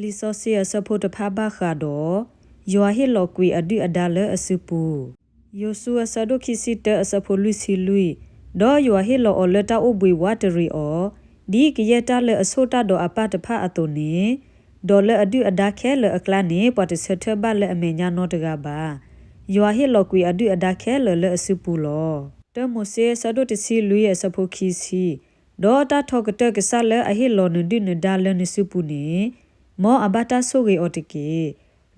လံာ်စီဆှံအဆၢဖိတဖၣ်ဘၣ်ဃးဒီး ယွၤဟ့ၣ်လီၤကွံာ်အဒုၣ်အဒါလၢအစုပူၤ, ယိၤၡူအဆၢဒိၣ်ခံဆံတၢအဆၢဖိလွံၢ်ဆံလွံၢ်, ဒီးယွၤဟ့ၣ်လီၤအီၤလၢတၢ်အိၣ်ဘှံးဝးတရံးအီၤ, ဒ်ကယဲၢ်တၢ်လၢအဆိၣ်တၢ်ဒီးအပၢ်တဖၣ်အသိးန့ၣ်, ဒီးလၢအဒုၣ်အဒါခဲလၢာ်အကျါန့ၣ် ပှၤတဆၢထၢၣ်ဘၣ်လၢအမဲာ်ညါနီတဂၤဘၣ်. ယွၤဟ့ၣ်လီၤကွံာ်အဒုၣ်အဒါခဲလၢာ်လၢအစုပူၤလီၤ. တၢမိၤၡ့အဆၢဒိၣ်တဆံလွံၢ်အဆၢဖိခံဆံ, ဒီးတၢ်ထီကတၢၢ်ကစၢ်လၢအဟ့ၣ်လီၤနဒုၣ်နဒါလၢနစုပူၤန့ၣ်, မ်အဘၣ်တၢ်ဆိၣ်ဂ့ၤအီၤတက့ၢ်.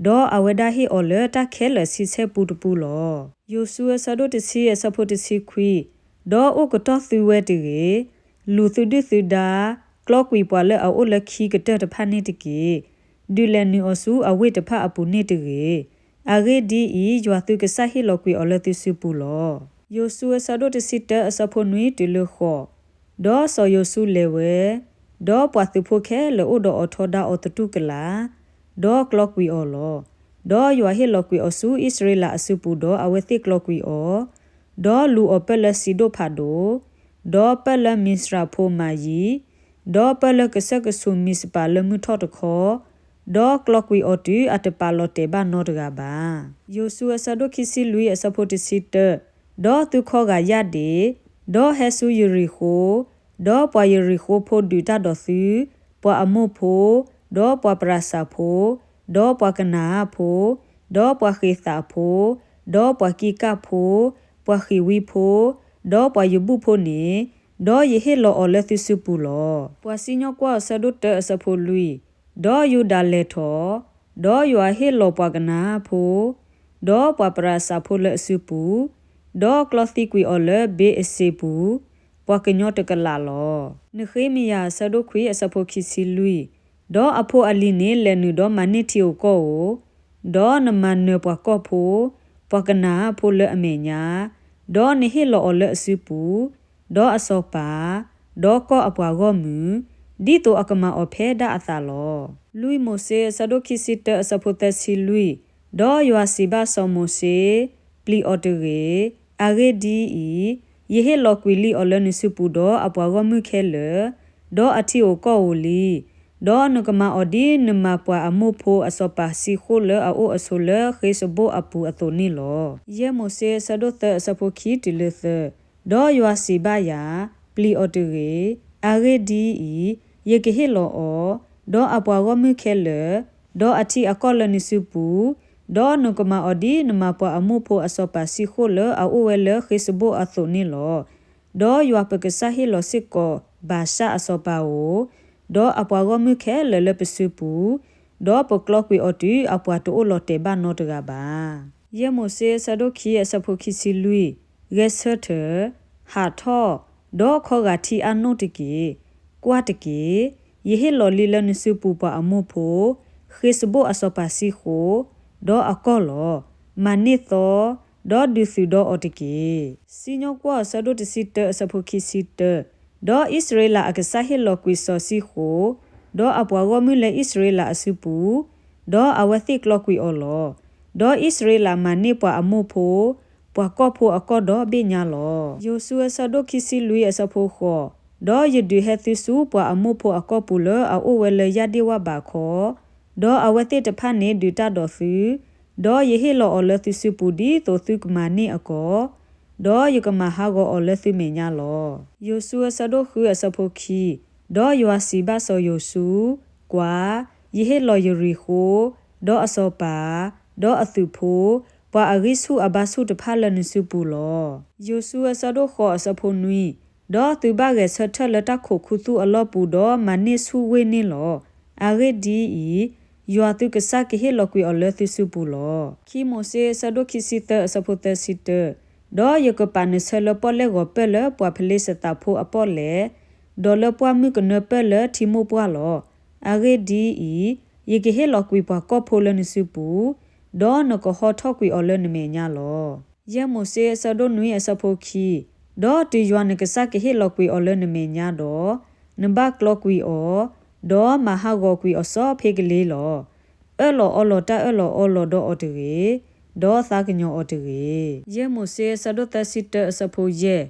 ဒီးအဝဲဒၣ်ဟ့ၣ်အီၤလၢတၢ်ခဲလၢာ်ဆံဆဲၣ်ပူတပူလီၤ. ယိၤၡူအဆၢဒိၣ်တဆံအဆၢဖိတဆံခွံ, ဒီးအိၣ်ကတီၢ်သုဝဲတဂ့ၤ, လူၤသုဒုၣ်သုဒါ, ကျီကွံာ်ပှၤလၢအအိၣ်လၢခံကတၢၢ်တဖၣ်န့ၣ်တက့ၢ်. ဒုးလဲၤနုာ်အီၤဆူအဝ့ၢ်တဖၣ်အပူၤန့ၣ်တဂ့ၤ. အဂ့ၢ်ဒ်အံၤ, ယွၤသုကစၢ်ဟ့ၣ်လီၤကွံာ်အီၤလၢသုစုပူၤလီၤ. ယိၤၡူအဆၢဒိၣ်တဆံတၢအဆၢဖိနွံတုၤလၢဃိး, ဒီးစီၤယိၤၡူလဲၤဝဲ, ဒီးပှၤသုးဖိခဲလၢာ်အိၣ်ဒီးအီၤထီဒါအီၤသတူၢ်ကလာ်, ဒီးကျီကွံာ်အီၤလီၤ. ဒီးယွၤဟ့ၣ်လီၤကွံာ်အီၤဆူအံၣ်စရ့လးအစုပူၤဒီးအဝဲသ့ၣ်ကျီကွံာ်အီၤ, ဒီးလူၤအီၤပၢၢ်လၢစံဒိၣ်ဖးဒိၣ်, ဒီးပၢၢ်လၢမံၤစြၤဖိမၤယံၤ, ဒီးပၢၢ်လၢကစၢၢ်ကဆူးမံးစပၤလၢမုၢ်ထီၣ်တခီ, ဒီးကျီကွံာ်အီၤတုၤအတပာ်လီၤတဲာ်ဘၣ်နီတဂၤဘၣ်. ယိၤၡူအဆၢဒိၣ်ခံဆံလွံၢ်အဆၢဖိတဆံတၢ, ဒီးသုခီဂာ်ယၢ်ဒ့ၣ်, ဒီးဟဲဆူယရံၤဃိ, ဒီးပှၤယရံၤဃိဖိဒုးတၢ်ဒီးသု, ပှၤအမိၣ်ဖိ, ဒီးပှၤပရၤစၤဖိ, ဒီးပှၤကနၤအၣ်ဖိ, ဒီးပှၤဃ့ၤသးဖိ, ဒီးပှၤကံကၣ်ဖိ, ပှၤဃံးဝံဖိ, ဒီးပှၤယဘူၣ်ဖိန့ၣ်, ဒီးယဟ့ၣ်လီၤအီၤလၢသုစုပူၤလီၤ. ပှၤစံၣ်ညီၣ်ကွီၢ်အဆၢဒိၣ်တၢအဆၢဖိလွံၢ်, ဒီးယူဒၤလဲၤထီၣ်, ဒီးယွၤဟ့ၣ်လီၤပှၤကနၤအၣ်ဖိ, ဒီးပှၤပရၤစၤဖိလၢအစုပူၤ, ဒီးကျီသံကွံာ်အီၤလၢဘ့အ့စ့ပူၤ, ပှၤကညီတကလးလီၤ. နဃ့မယၤအဆၢဒိၣ်ခွံအဆၢဖိခံဆံလွံၢ်, ဒီးအဖိအလံၤန့ၣ်လဲၤနုာ်ဒီးမၤန့ၢ်ထံဧိၤကီၢ်ဧိၤ, ဒီးနမၤနၢၤပှၤကီၢ်ဖိ, ပှၤကနၤအၣ်ဖိလၢအမဲာ်ညါ, ဒီးနဟ့ၣ်လီၤအီၤလၢအစုပူၤ, ဒီးအစီၤပၤ, ဒီးကီၢ်အပှၤဂီၢ်မုၢ်, ဒ်သိးအကမၤအီၤဖဲဒၣ်အသးလီၤ. လွံၢ်မိၤၡ့အဆၢဒိၣ်ခံဆံတၢအဆၢဖိသၢဆံလွံၢ်, ဒီးယွၤစံးဘၣ်စီၤမိၤၡ့, ပျံၤအီၤတဂ့ၤ. အဂ့ၢ်ဒ်အံၤ, ယဟ့ၣ်လီၤကွံာ်လံအီၤလၢနစုပူၤဒီးအပှၤဂီၢ်မုၢ်ခဲလၢာ်, ဒီးအထံဧိၤကီၢ်ဧိၤလံ. ဒီးနကမၤအီၤဒ်နမၤပှၤအမိၣ်ဖိအစီၤပၤဆံဃိၣ်လၢအအိၣ်အဆိးလၢဃ့စဘိၣ်အပူၤအသိးန့ၣ်လီၤ. ယဲၢ်မိၤၡ့အဆၢဒိၣ်သၢအဆၢဖိခံတုၤလၢသၢ, ဒီးယွၤစံးဘၣ်ယၤ, ပျံၤအီၤတဂ့ၤ. အဂ့ၢ်ဒ်အံၤ, ယကဟ့ၣ်လီၤအီၤ, ဒီးအပှၤဂီၢ်မုၢ်ခဲလၢာ်, ဒီးအထံအကီၢ်လၢနစုပူၤ, ဒီးနကမၤအီၤဒ်နမၤပှၤအမိၣ်ဖိအစီၤပၤဆံဃိၣ်လၢအအိၣ်ဝဲလၢဃ့စဘိၣ်အသိးန့ၣ်လီၤ. ဒီးယွၤပကစၢ်ဟ့ၣ်လီၤစ့ၢ်ကီးဘၤၡၣ်အစီၤပၤဧိၤ, ဒီးအပှၤဂီၢ်မုၢ်ခဲလၢာ်လၢပစုပူၤ, ဒီးပကျီကွံာ်အီၤတုၤအပှၤတအိၣ်လီၤတဲာ်ဘၣ်နီတဂၤဘၣ်. ယဲၢ်မိၤၡ့အဆၢဒိၣ်ခံအဆၢဖိခံဆံလွံၢ်, ဂဲၤဆၢထၢၣ်, ဟးထီၣ်, ဒီးခီဂာ်ထံအါနိၣ်တက့ၢ်. ကွၢ်တက့ၢ်, ယဟ့ၣ်လီၤလံလၢနစုပူၤပှၤအမိၣ်ဖိ, ဃ့စဘိၣ်အစီၤပၤဆံဃိၣ်, ဒီးအကီၢ်လီၤ. မၤန့ၢ်သီ, ဒီးဒုးသုးဒီးအီၤတက့ၢ်. စံၣ်ညီၣ်ကွီၢ်အဆၢဒိၣ်တဆံတၢအဆၢဖိခံဆံတၢ, ဒီးအံၣ်စရ့လးအကစၢ်ဟ့ၣ်လီၤကွံာ်စီၤဆံဃိၣ်, ဒီးအပှၤဂီၢ်မုၢ်လၢအံၣ်စရ့လးအစုပူၤ, ဒီးအဝဲသ့ၣ်ကျီကွံာ်အီၤလီၤ. ဒီးအံၣ်စရ့လးမၤန့ၢ်ပှၤအမိၣ်ဖိ, ပှၤကီၢ်ဖိအကီၢ်ဒီဘ့ၣ်ညါလီၤ. ယိၤၡူအဆၢဒိၣ်ခံဆံလွံၢ်အဆၢဖိဃိး, ဒီးယဒုးဟဲသုဆူပှၤအမိၣ်ဖိအကီၢ်ပူၤလၢအအိၣ်ဝဲလၢယၢ်ဒ့ၣ်ဝၣ်ဘးခီ, ဒီးအဝဲသ့ၣ်တဖၣ်န့ၣ်ဒုးတၢ်ဒီးသု, ဒီးယဟ့ၣ်လီၤအီၤလၢသုစုပူၤဒ်သိးသုကမၤန့ၢ်အကီၢ်, ဒီးယကမၤဟးဂီၤအီၤလၢသုမဲာ်ညါလီၤ. ယိၤၡူအဆၢဒိၣ်ဃုအဆၢဖိခံ, ဒီးယွၤစံးဘၣ်စီၤယိၤၡူ, ကွၢ်, ယဟ့ၣ်လီၤယရံၤဃိ, ဒီးအစီၤပၤ, ဒီးအသုးဖိ, ပှၤအဂံၢ်ဆူၣ်အဘါဆူၣ်တဖၣ်လၢနစုပူၤလီၤ. ယိၤၡူအဆၢဒိၣ်ဃိးအဆၢဖိနွံ, ဒီးသုဘၣ်ဂဲၤဆၢထၢၣ်လၢတၢ်ခိးခူသူၣ်အလီၢ်ပူၤဒီးမၤန့ၢ်ဆူၣ်ဝ့ၢ်န့ၣ်လီၤ. အဂ့ၢ်ဒ်အံၤ, ယွၤသုကစၢ်ကဟ့ၣ်လီၤကွံာ်အီၤလၢသုစုပူၤလီၤ. ခံမိၤၡ့အဆၢဒိၣ်ခံဆံသၢအဆၢဖိသၢဆံတၢ, ဒီးယကပာ်နဆၢလၢပီၣ်လဲၣ်ဂီၤပၢၢ်လၢပှၤဖလ့ၡသးဖိအပီၣ်လဲၣ်, ဒီးလၢပှၢ်မုၢ်ကနၢပၢၢ်လၢထံမိၢ်ပှၢ်လီၤ. အဂ့ၢ်ဒ်အံၤ, ယကဟ့ၣ်လီၤကွံာ်ပှၤကီၢ်ဖိလၢနစုပူၤ, ဒီးနကဟီထီၣ်ကွံာ်အီၤလၢနမဲာ်ညါလီၤ. ယဲၢ်မိၤၡ့အဆၢဒိၣ်နွံအဆၢဖိခံ, ဒီးတုၤယွၤနကစၢ်ကဟ့ၣ်လီၤကွံာ်အီၤလၢနမဲာ်ညါဒီး, နဘၣ်ကျီကွံာ်အီၤ, ဒီးမၤဟးဂီၤကွံာ်အီၤစီဖ့ကလ့လီၤ. အၢၣ်လီၤအီလီၤတၢ်အၢၣ်လီၤအီလီၤဒီးအီၤတဂ့ၤ, ဒီးသးကညီၤအီၤတဂ့ၤ. ယဲၢ်မိၤၡ့အဆၢဒိၣ်သၢဆံတၢအဆၢဖိယဲၢ်,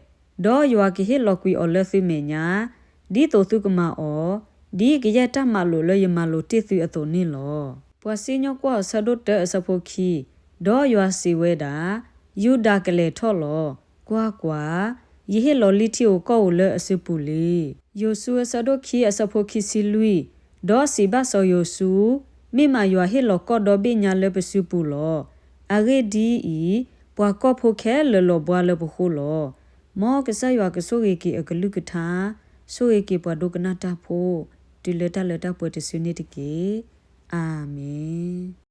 ဒီးယွၤကဟ့ၣ်လီၤကွံာ်အီၤလၢသုမဲာ်ညါ, ဒ်သိးသုကမၤအီၤ, ဒ်ကယဲၢ်တၢ်မၤလိာ်လၢယမၤလိာ်တ့ၢ်သုအသိးန့ၣ်လီၤ. ပှၤစံၣ်ညီၣ်ကွီၢ်အဆၢဒိၣ်တၢအဆၢဖိခံ, ဒီးယွၤစံးဝဲဒၣ်, ယူဒၤကလဲၤထီၣ်လီၤ. ကွၢ်ကွၢ်, ယဟ့ၣ်လီၤလံထံဧိၤကီၢ်ဧိၤလၢအစုပူၤလံ. ယိၤၡူအဆၢဒိၣ်ခံအဆၢဖိခံဆံလွံၢ်, ဒီးစံးဘၣ်စီၤယိၤၡူ, မ့ၢ်မးယွၤဟ့ၣ်လီၤကီၢ်ဒီဘ့ၣ်ညါလၢပစုပူၤလီၤ. အဂ့ၢ်ဒ်အံၤ, ပှၤကီၢ်ဖိခဲလၢာ်လီၤဘှါလၢပဃိလီၤ. မ်ကစၢ်ယွၤကဆိၣ်ဂ့ၤက့ၤအကလုၢ်ကထါ, ဆိၣ်ဂ့ၤက့ၤပှၤဒိကနၣ်တၢ်ဖိ, တုၤလၢတၢ်လၢတၢ်ပှဲၤတစုန့ၣ်တက့ၢ်. အၤမ့ၣ်.